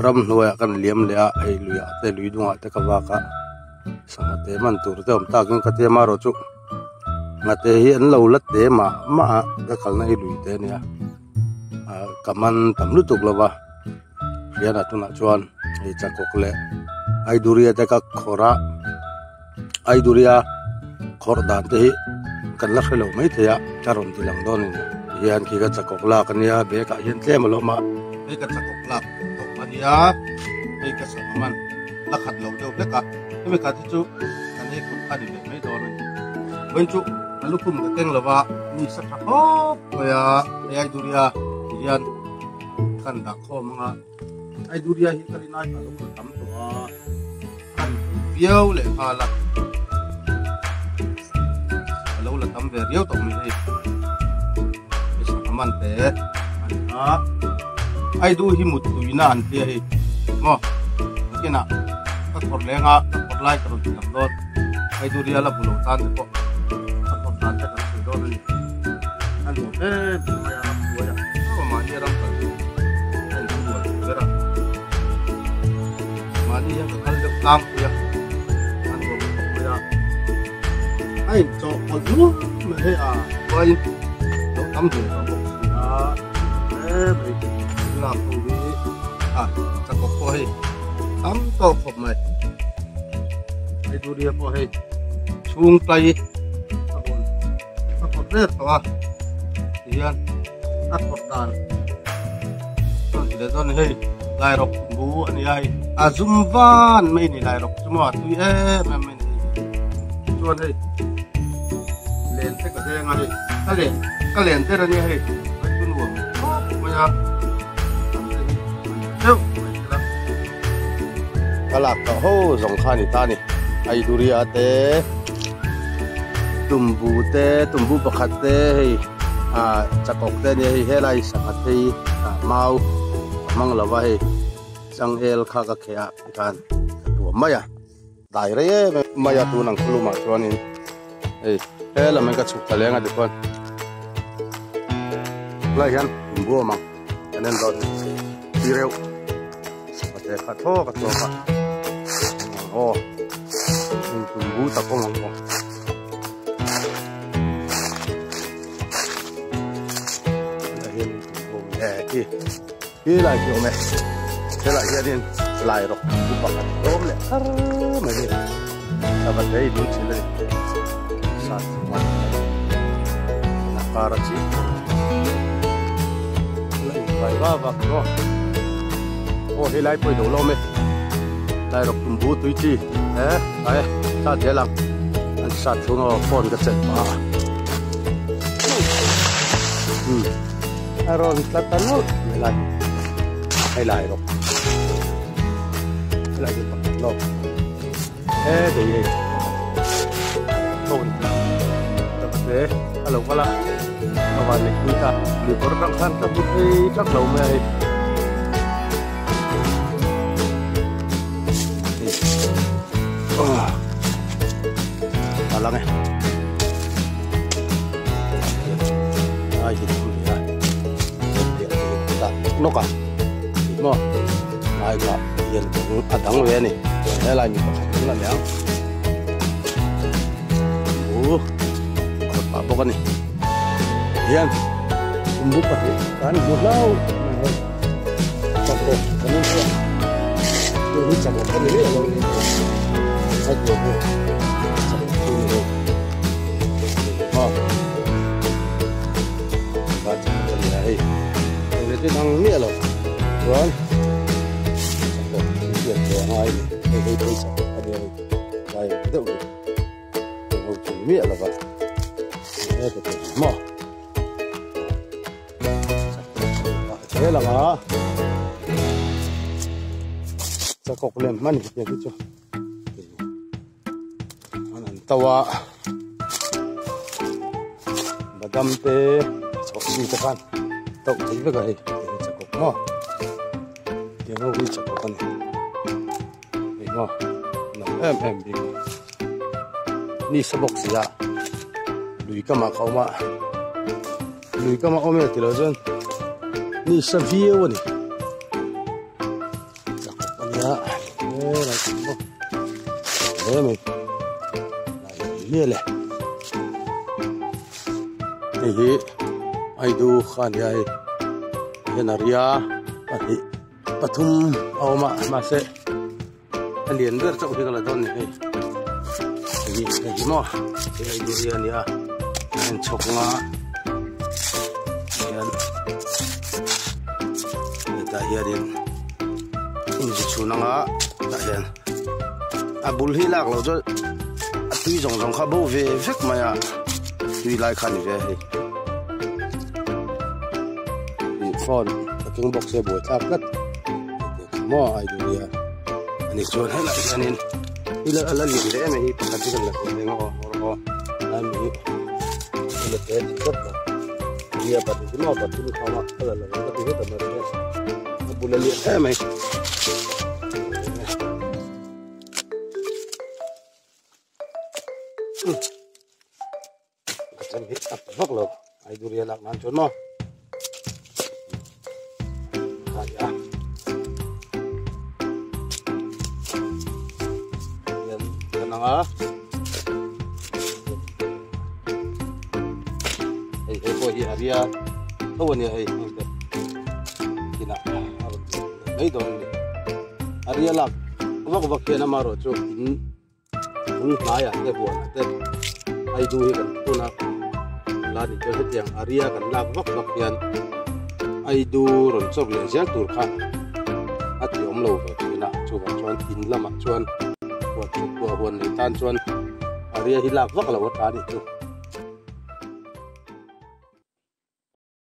Ramhnuaiah kan liam leh a, hei luiah te lui dungah te ka vak a, sangha te man tur te awm takin ka tia marawh chu nghate hi an lo la te mah mah a, ka kalna hi lui te a nia, ah ka man tam lutuk lo va, hriatah tunah chuan hei chakawk leh aiduria te ka khawrh a, aiduria khawrh dan te hi kan la hre lo maithei a, ka rawn ti lang dawn a ni. Tihian khi ka chakawk lak a nia, bag ah hian tlem a lo awm a. Hei ka chakawk lak tawp a nia, hei ka sangha man la khat lo deuh hlek a, hemi khat hi chu kan ei khawp a ni ve mai dawn a ni. Vawiin chu ka lukhum ka keng lo va, mi sa tha khawp mai a, hei Aiduria tihian kan dah khawm ang a, Aiduria hi ka rinai ka lo la tam tawh a, kan viau leh nghal a, ka lo la tam ve riau tawh mai hei. Hei sangha man te a ni a, Aidu hi mut tuina an tia hei maw nakinah ka khawrh leng a, ka khawrh lai ka rawn ti lang dawn, Aidu rial a bu lo tan te pawh ka khawrh dan te kan sawi dawn a ni. A nuam em em mai a ram buai a, mahni ram kal chu a inchhuah duh ber a. Mahni hian ka kal deuh tlangpui a, a nuam khawp mai a. A inchawh pawlh nuam mai hei a, chuain lo tam ve tawh bawk si a, hle mai lak ho hi a chakawk pawh hei tam tawk khawp mai. Aiduria pawh hei chhung tlai a hawn a khawrh ret tawh a, tihian a khawrh dan chuan ti leh dawn a ni hei lairawk bu a ni a hei a zum van mai a ni lairawk chu maw a tui em em mai a ni hei chuan hei len te ka deng a hei ka len ka len ber a nia hei a chu nuam khawp mai a an te hi an tha deuh mai thil a. Ka lak tawh ho zawng kha a ni ta a ni Aiduria te tumbu te tumbu pakhat te hei ah chakawk te ania hei helai sangha phei ah mau a hmang lo va hei changel kha ka kheh ah tikhan ka tuam mai a dai rei em em mai a tun ang khawlum ah chuanin hei helam in ka chhuk ta leng a tikhuan helai hian tumbu a awm ang kan en dawn ti reuh a te kha thawk a thawk a aw tumbu tak awm ang aw. Khi lai khi awm e helai hianin lai rawk bu pakhat tlawm leh thar mai ni sava te in thil a ni sat chuan a kar a chi la in vai va vak maw aw helai pawh i lo la awm e lai rawk tumbu tui chi he ai sat zel ang an sat chhung aw phone ka chelh pah a umm a rawn tla ta nawlh mai lai hei lai rawk helai hi pakhat lawk he dei hei phone te a lo kal a a van neih pui ta lui kawr atang khan ka hmu phei tlat lo mai a hei. A lang e ai hi thum ve a nawk a maw ai kha hian a dang ve a ni helai mi pakhat an la leh ang u khawt pah bawk a ni hian tumbu pahnih kan hmu hlauh mai hei. Chakawk kan in hria tun hi chakawk a ni miah lo ni a tur hi chakawk chu ni lo a kha chakawk a ni a hei eng leh tin ang miah lo chuan chakawk hi hriat ve a ngai a ni hei hei phei chakawk a nia hei lai deuh hi eng ho chu ni miah lo va he te maw. He langa chakawk lem hman hi te chu an an to a badam te chawh chi te khan to thei vek a hei tiang hi chakawk maw tiang ho hi chakawk a ni hei maw nuam em em bik a ni sa bawk si a lui kamah ka awm a. Lui kam a awm e tilo chuan ni sa viau a ni. Nia helai kan bawk hle mai mial e hei hi aidu kha a nia hei hian a ria pahnih pathum a awm a mahse a lian ber chauh hi ka la dawn ni hei hei hei hi maw hei aidu hi a nia a inchhawk nga hian hetah hianin inzu chhun anga tah hian a bul hi lak loh chuan a tui zawng zawng kha bo ve vek mai a tui lai kha a ni ve a hei ih phone ka keng bawk se buai thlak tlat maw a duh nia ani chuan helai hianin ila a la lian ve em em hi pakhat hi kan la ve reng a aw aw lai mi hi a la te ti tlat lo nia pahnih hi maw pathum kha a la la ka ti hret a mahse a bul a lian em mai. Ka chem hi a vak lo ai durian lak nan chuan maw a hian kan ang a hei hei pawh hi a ria tho a nia hei heng te kinah a rawn mai dawn a ni a ria lak vak vak hian amaherawhchu in bul hnaiah te huanah te aidu hi kan phun a la ni chuan hetiang a ria kan lak vak vak hian aidu rawn chawk leh zel tur kha a ti awm lo ve thin a chuvang chuan in lamah chuan huan chhukkuah huan nei tan chuan a ria hi lak vak lo a tha a nih chu.